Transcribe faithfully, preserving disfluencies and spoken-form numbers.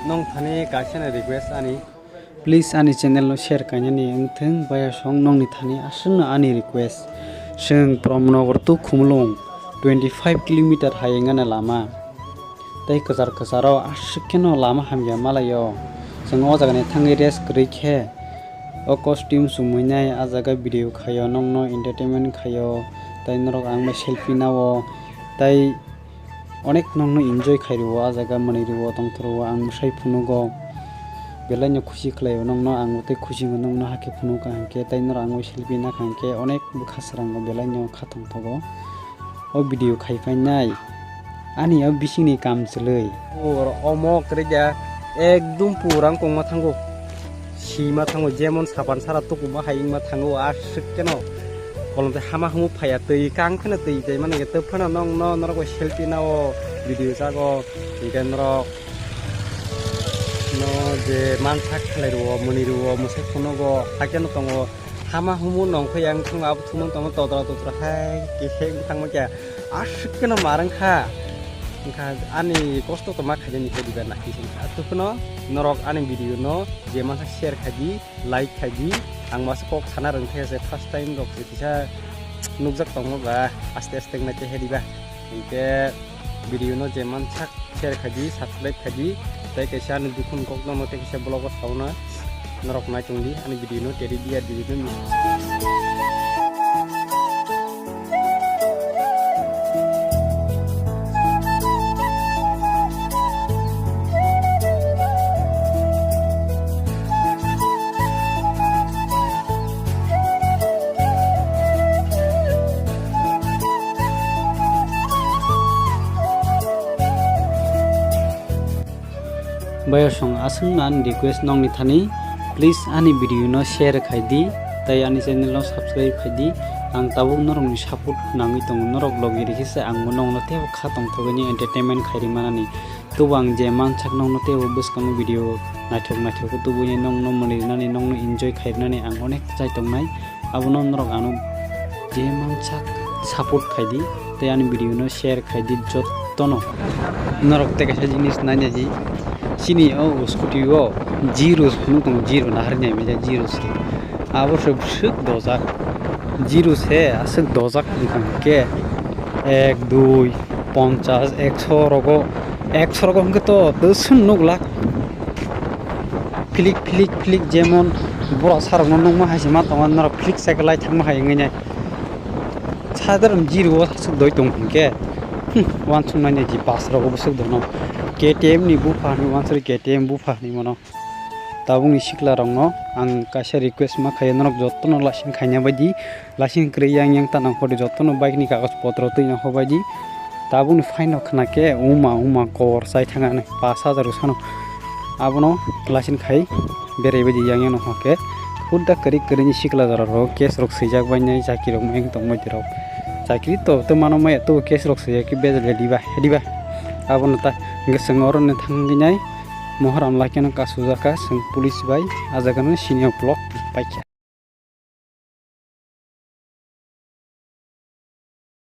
Nong thani kaisa ni request ani. Please ani channel no share kainani wngthung, bayasong nongni thani aswkno ani request. Chwng Pramnagar to Khumulwng twenty five kilometer hai wngana lama. Tei kwchar kwcharo aswk kheno lama hamya malaio. Chwng o jagani thangwi rest kwrwi khe o costume chumui nai, a jaga video khaio, nongno entertainment khaio, tei norok ang bai selfie nao, tei onek nongno enjoy khai rwo, a jaga mwnwi rwo, tongthor rwo, ang mwsai phunugo. Belai no khusi khlaio nongno, ang bo tei khusi wngkha nongno hakhe phunukha hinkhe, tei norok ang bai selfie nakha hinkhe onek bwkha swrango belai no kha tongthogo. O video khai phainai ani o bisingni kam chwlwi. Pura omo kwrwi da, ekdum pura wngkong ma thango, sima thango, jemon sapan sara tuku ma hai wngma thango, aswk keno kolom tei hama humu phaiya, twi kang kheno twi tei mani tei phano nongno norok bai selfie nao, video chago, hinkhe norok no je mansak khlai rwo, mwnwi rwo, mwsai phunugo, hakhe no tongo. Hama humu nongkhe yang thung abo thumung tongma todra todra hai khe khe wng thangma khe aswk kheno mar wngkha. Wngkha ani kosto tongma khaijani khe diba nahwi se wngkha. Aswk kheno norok ani video no je mansa share khaidi, like khaidi. Ang masa kok sana rwngkhe se first time rok se kisa nukjak tongma ba aste aste wngma khe diba. Hinkhe video no je mansak share khaidi, subscribe khaidi, tei kaisa ani dukhun kokno tei kaisa vlog o sauna norok nai tongdi ani video no teri dia video no. Bayasong aswkno ani request nongni thani, please ani video no share khaidi, tei ani channel no subscribe khaidi. Ang tabuk norokni support nangwi tongo, norok logi rikhe se ang bo nongno teibo kha tongthogwi entertainment khairi manani. Tubo ang je mansak nongno teibo bwskango video naithok naithok khe tubui nongno mwnwi rinani, nongno enjoy khai rinani ang onek chai tongnai. Abono norok ano je mansak support khaidi tei ani video no share khaidi jottono. Norok tei kaisa jinis nainaidi, chini o scooty o zero phunuk tongo, zero nahar nai manya zero se. Abo se bwswk dojak, zero se aswk dojak wngkha hwnkhe ek, dui, ponchas, ekso rogo, ekso rogo hwnkhe to twswk nuk lak. Philik philik philik jemon bura sarokno nukma hai se ma tongo, norok philik cycle lai thangma hai wngwi nai. Sadharon zero o aswk doi tong hwnkhe, hmm, uansuknai nai di bus rogo bwswk dono. K T M ni bupha hinwi uansuri K T M bupha hinwi mano. Tabukni sikla rokno ang kaisa request ma khaio, norok jottono lasing khaina baidi. Lasing kwrwi yang yang tana hodi jottono bike ni kagoj potro twi no hobaidi. Tabukni phaino khna khe uma uma kor chai thangani pash hajar sano. Abono lasing khai berai baidi yang yang no hokhe. Hudda kwrwi kwrwi ni sikla jora rok case rok swijak bai nai chakri rok mayung tong bai rok. Chakri to to mano maya to case rok swijak khe bejal ya diba diba. Abono ta hwnkhe chwng oro no thangwi nai mohor amla khe no kasujaka chwng police bai ah jaga no senior block paikha.